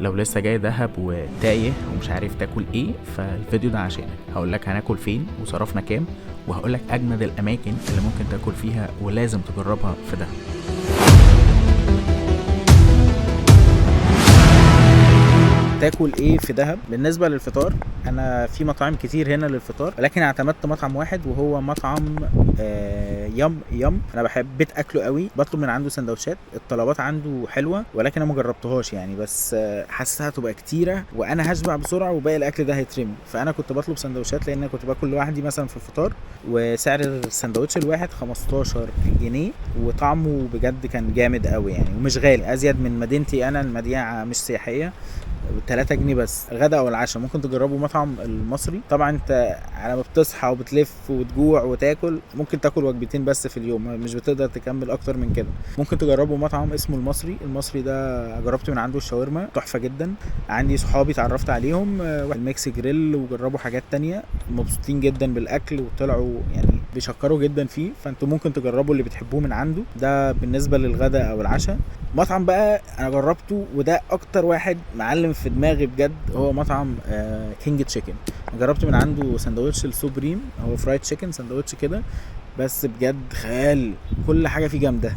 لو لسه جاي دهب وتايه ومش عارف تاكل ايه، فالفيديو ده عشانك. هقولك هناكل فين وصرفنا كام، وهقولك اجمد الاماكن اللي ممكن تاكل فيها ولازم تجربها في دهب. تاكل ايه في دهب؟ بالنسبة للفطار، انا في مطاعم كتير هنا للفطار، ولكن اعتمدت مطعم واحد وهو مطعم يم يم. انا بحب اكله قوي، بطلب من عنده سندوتشات، الطلبات عنده حلوة، ولكن انا ما جربتهاش يعني، بس حاسسها تبقى كتيرة وانا هشبع بسرعة وباقي الاكل ده هيترمي. فانا كنت بطلب سندوتشات لان كنت باكل لوحدي مثلا في الفطار، وسعر السندوتش الواحد 15 جنيه، وطعمه بجد كان جامد قوي يعني، ومش غالي، ازيد من مدينتي انا، المدينة مش سياحية، 3 جنيه بس. الغداء او العشاء ممكن تجربوا مطعم المصري. طبعا انت على ما بتصحى وبتلف وتجوع وتاكل، ممكن تاكل وجبتين بس في اليوم، مش بتقدر تكمل اكتر من كده. ممكن تجربوا مطعم اسمه المصري. المصري ده جربت من عنده الشاورما تحفة جدا. عندي صحابي اتعرفت عليهم ال mix grill، وجربوا حاجات تانية، مبسوطين جدا بالاكل وطلعوا يعني بيشكروا جدا فيه. فانتوا ممكن تجربوا اللي بتحبوه من عنده. ده بالنسبة للغداء او العشاء. مطعم بقى انا جربته وده اكتر واحد معلم في دماغي بجد، هو مطعم King Chicken. جربت من عنده سندوتش ال supreme، هو fried chicken سندوتش كده، بس بجد خيال، كل حاجة فيه جامدة.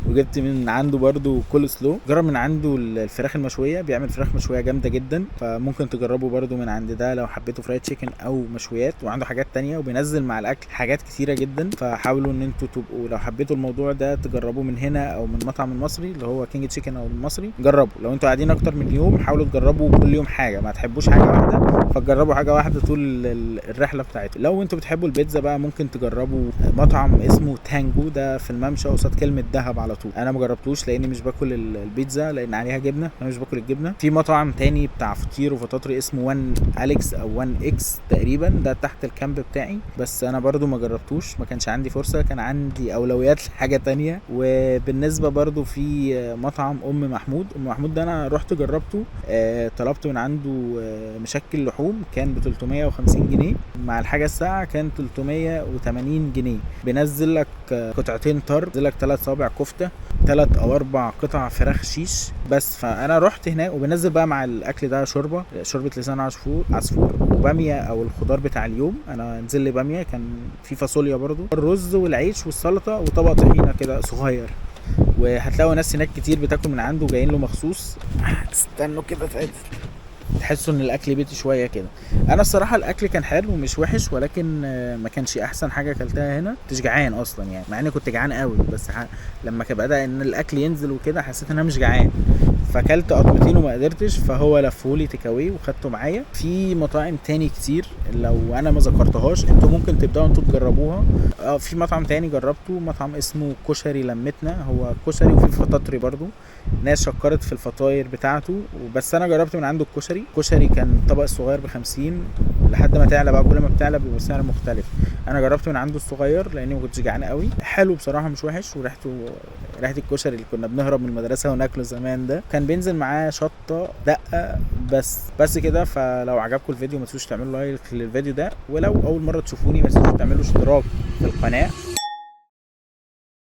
وجبت من عنده برده كول سلو. جرب من عنده الفراخ المشويه، بيعمل فراخ مشوية جامدة جدا، فممكن تجربوا برده من عند ده لو حبيتوا fried chicken او مشويات. وعنده حاجات تانية، وبينزل مع الاكل حاجات كتيرة جدا، فحاولوا ان انتوا تبقوا لو حبيتوا الموضوع ده تجربوه من هنا او من مطعم المصري اللي هو King Chicken او المصري. جربوا لو انتوا قاعدين اكتر من يوم، حاولوا تجربوا كل يوم حاجة، ما تحبوش حاجة واحدة فتجربوا حاجة واحدة طول الرحلة بتاعتكم. لو انتوا بتحبوا البيتزا بقى، ممكن تجربوا مطعم اسمه تانجو، ده في الممشى قصاد كلمة دهب على طول. انا ما جربتوش لاني مش باكل البيتزا لان عليها جبنه، انا مش باكل الجبنة. في مطعم تاني بتاع فطير وفطاطري اسمه 1 اليكس او 1 اكس تقريبا، ده تحت ال camp بتاعي، بس انا برضو ما جربتوش، ما كانش عندي فرصة، كان عندي اولويات لحاجة تانية. وبالنسبة برضو في مطعم ام محمود. ام محمود ده انا رحت جربته، طلبت من عنده مشكل لحوم، كان ب 350 جنيه، مع الحاجة الساقعه كان 380 جنيه. بينزل لك قطعتين طرب، بينزل لك 3 صوابع كفته، 3 او 4 قطع فراخ شيش بس. فانا رحت هناك، وبنزل بقى مع الاكل ده شوربة لسان عصفور وباميه او الخضار بتاع اليوم. انا نزل لي باميه، كان في فاصوليا برضو، الرز والعيش والسلطة وطبق طحينه كده صغير. وهتلاقوا ناس هناك كتير بتاكل من عنده، جايين له مخصوص. استنوا كده تحسوا ان الاكل بيتي شوية كده. انا الصراحة الاكل كان حلو ومش وحش، ولكن ما كانش احسن حاجة اكلتها هنا. كنتش جعان اصلا يعني، مع اني كنت جعان قوي، بس لما كان بدا ان الاكل ينزل وكده حسيت ان انا مش جعان، فاكلت قطمتين وما قدرتش، فهو لفولي take away وخدته معايا. في مطاعم تاني كتير لو انا ما ذكرتهاش انتوا ممكن تبداوا انتوا تجربوها. في مطعم تاني جربته، مطعم اسمه كشري لمتنا، هو كشري وفي فطاطري برضو، ناس شكرت في الفطاير بتاعته، بس انا جربت من عنده الكشري. الكشري كان طبق صغير ب50 لحد ما تعلى بقى، كل ما بتعلى بيبقى سعر مختلف. انا جربت من عنده الصغير لاني ما كنتش جعان قوي، حلو بصراحة مش وحش، وريحته ريحه الكشري اللي كنا بنهرب من المدرسة وناكله زمان ده، كان بينزل معاه شطه دقه بس كده. فلو عجبكم الفيديو ما تنسوش تعملوا like للفيديو ده، ولو اول مرة تشوفوني ما تنسوش تعملوا اشتراك في القناة.